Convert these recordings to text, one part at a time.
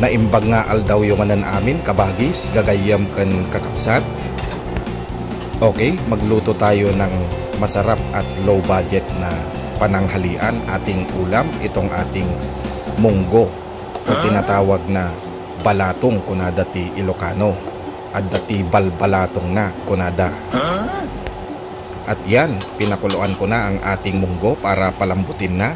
Naimbag nga aldaw yung manan amin kabagis, gagayam kan kakapsat. Okay, magluto tayo ng masarap at low budget na pananghalian. Ating ulam, itong ating munggo o tinatawag na balatong kunada ti Ilocano at dati balbalatong na kunada. At yan, pinakuluan ko na ang ating munggo para palambutin na.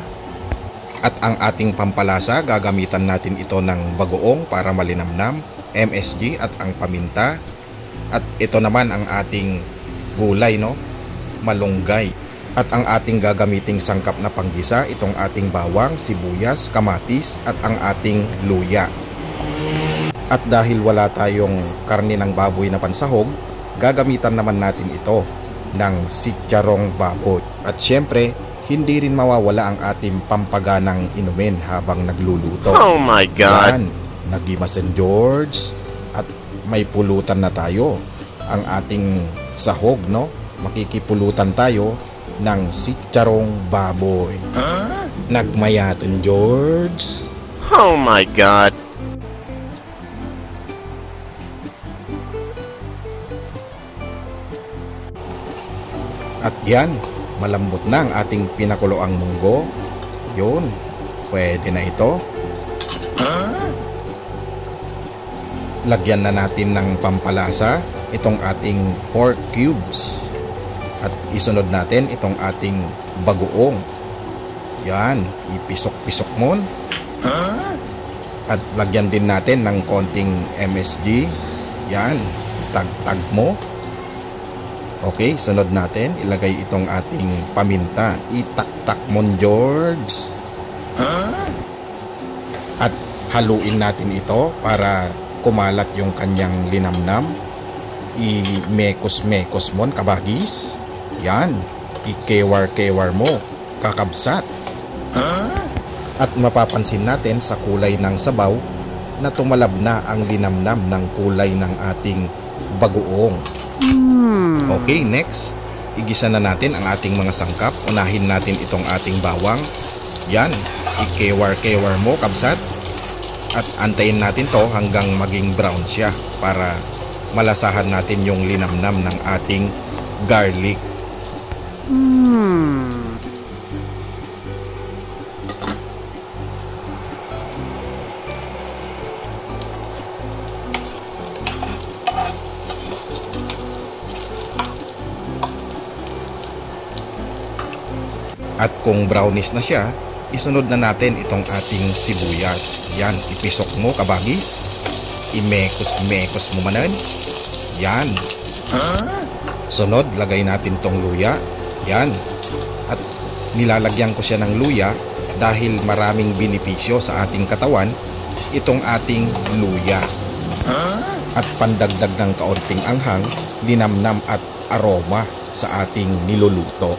At ang ating pampalasa, gagamitan natin ito ng bagoong para malinamnam, MSG at ang paminta. At ito naman ang ating gulay, no? Malunggay. At ang ating gagamiting sangkap na panggisa, itong ating bawang, sibuyas, kamatis at ang ating luya. At dahil wala tayong karne ng baboy na pansahog, gagamitan naman natin ito ng sitsyarong baboy. At syempre, hindi rin mawawala ang ating pampaganang inumin habang nagluluto. Oh my God! Yan, nagimasen George. At may pulutan na tayo. Ang ating sahog, no? Makikipulutan tayo ng sitsyarong baboy. Nagmayaten George. Oh my God! At yan, malambot na ang ating pinakuloang munggo. Yun, pwede na ito. Lagyan na natin ng pampalasa itong ating pork cubes. At isunod natin itong ating bagoong. Yan, ipisok-pisok mo. At lagyan din natin ng konting MSG. Yan, tag-tag mo. Okay, sunod natin, ilagay itong ating paminta. Itak-tak mo, George. At haluin natin ito para kumalat yung kanyang linamnam. I-mekos-mekos mo, kabagis. Yan, i-kewar-kewar mo, kakabsat. At mapapansin natin sa kulay ng sabaw na tumalab na ang linamnam ng kulay ng ating bagoong. Okay, next, igisa na natin ang ating mga sangkap. Unahin natin itong ating bawang. Yan, i-kewar-kewar mo, kabsat. At antayin natin to hanggang maging brown siya para malasahan natin yung linamnam ng ating garlic. At kung brownish na siya, isunod na natin itong ating sibuyas. Yan, ipisok mo, kabagis. I-mekos-mekos mo manan. Yan. Sunod, lagay natin tong luya. Yan. At nilalagyan ko siya ng luya dahil maraming benepisyo sa ating katawan itong ating luya. At pandagdag ng kaunting anghang, linamnam at aroma sa ating niluluto.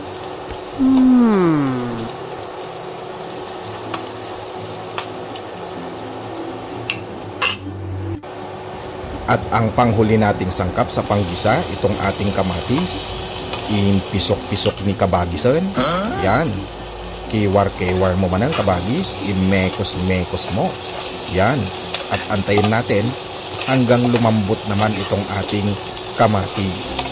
At ang panghuli nating sangkap sa panggisa, itong ating kamatis. Pisok-pisok ni kabagisan. Yan. Kiwar-kiwar mo man ang kabagis. I-mekos-mekos mo. Yan. At antayin natin hanggang lumambot naman itong ating kamatis.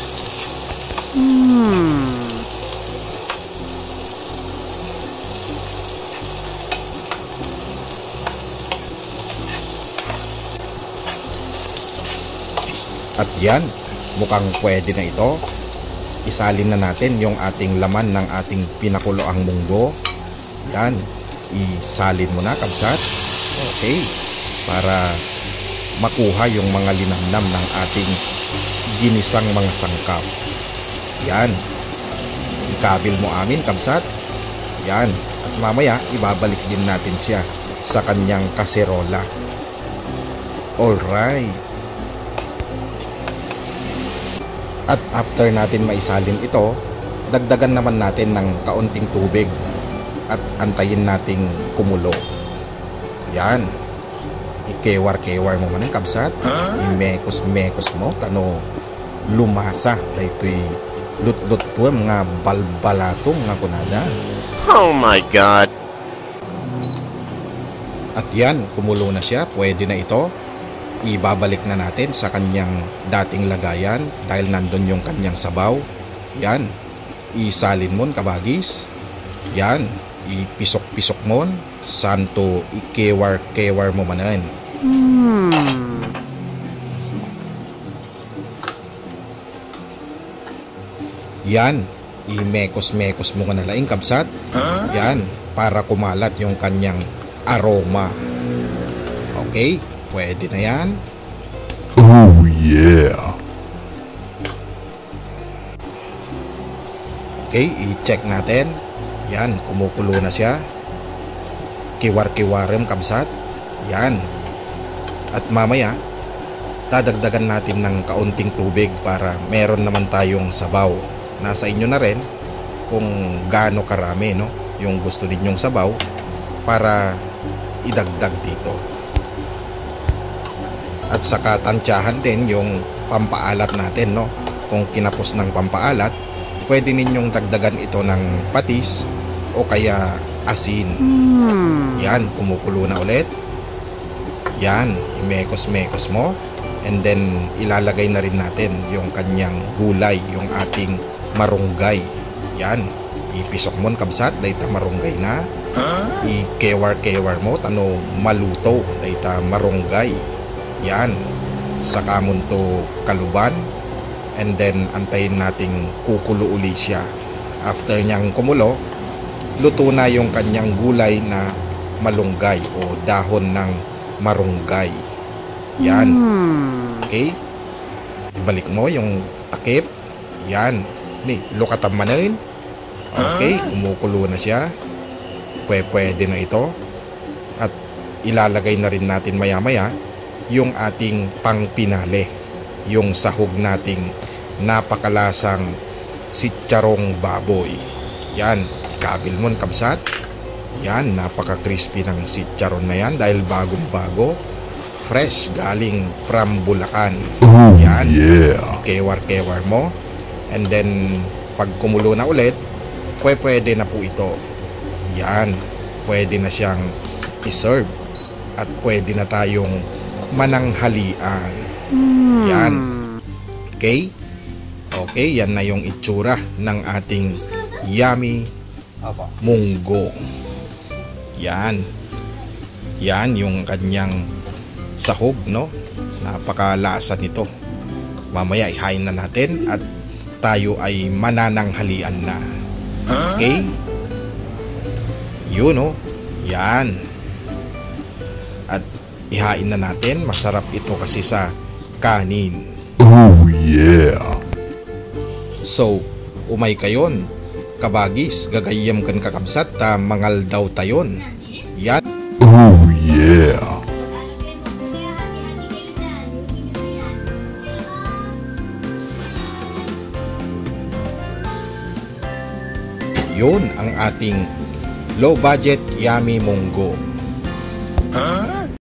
At yan, mukhang pwede na ito. Isalin na natin yung ating laman ng ating pinakuloang munggo. Yan, isalin mo na, kabsat. Okay, para makuha yung mga linamnam ng ating ginisang mga sangkap. Yan, ikabil mo amin, kabsat. Yan, at mamaya ibabalik din natin siya sa kanyang kaserola. Alright. At after natin maisalin ito, dagdagan naman natin ng kaunting tubig at antayin nating kumulo. Yan. Ikewar-kewar mo man ang kabsat. I-mekos-mekos mo kano lumasa. Dahito'y lut-lut po mga balbalatong nga kunada. Oh my God! At yan, kumulo na siya, pwede na ito. Ibabalik na natin sa kanyang dating lagayan dahil nandun yung kanyang sabaw. Yan, isalin mo kabagis. Yan, ipisok-pisok mo. Santo ikewar-kewar mo manan. Yan, imekos-mekos mo ka na laing kabsat. Yan, para kumalat yung kanyang aroma. Okay, pwede na yan. Oh yeah. Okay, i-check natin. Yan, kumukulo na siya. Kiwar-kiwarem kabsat. Yan. At mamaya, dadagdagan natin ng kaunting tubig para meron naman tayong sabaw. Nasa inyo na rin kung gaano karami, no, yung gusto ninyong sabaw para idagdag dito. At saka tansyahan din yung pampaalat natin, no. Kung kinapos ng pampaalat, pwede ninyong dagdagan ito ng patis o kaya asin. Yan, kumukulo na ulit. Yan, imekos-mekos mo. And then ilalagay na rin natin yung kanyang gulay, yung ating marunggay. Yan, ipisok mo kabsat, dahita marunggay na. I-kewar-kewar mo, tano maluto, dahita marunggay. Yan, saka mo to kaluban. And then antayin nating kukulo uli siya. After niyang kumulo, luto na yung kanyang gulay na malunggay o dahon ng marunggay. Yan. Okay, ibalik mo yung takip. Yan, ni lukatam manain. Okay, kumukulo na siya. Pwede na ito. At ilalagay na rin natin maya maya yung ating pangpinali, yung sahog nating napakalasang sitsyarong baboy. Yan, kabil mo kabsat. Yan, napaka-crispy ng sitcharon na yan dahil bagong-bago. Fresh, galing from Bulacan. Yan, Yeah. kewar-kewar mo. And then, pag kumulo na ulit, pwede na po ito. Yan, pwede na siyang i-serve. At pwede na tayong mananghalian. Yan. Okay? Okay, yan na yung itsura ng ating yummy munggo. Yan. Yan yung kanyang sahog, no? Napakalasa nito. Mamaya ihain na natin at tayo ay manananghalian na. Okay? Yun, no? Yan. At ihain na natin. Masarap ito kasi sa kanin. Oh yeah. So, umay kayon, kabagis, gagayam kan kakabsat, ta mangal daw tayon. Yan. Oh yeah. Yun ang ating low budget yummy munggo.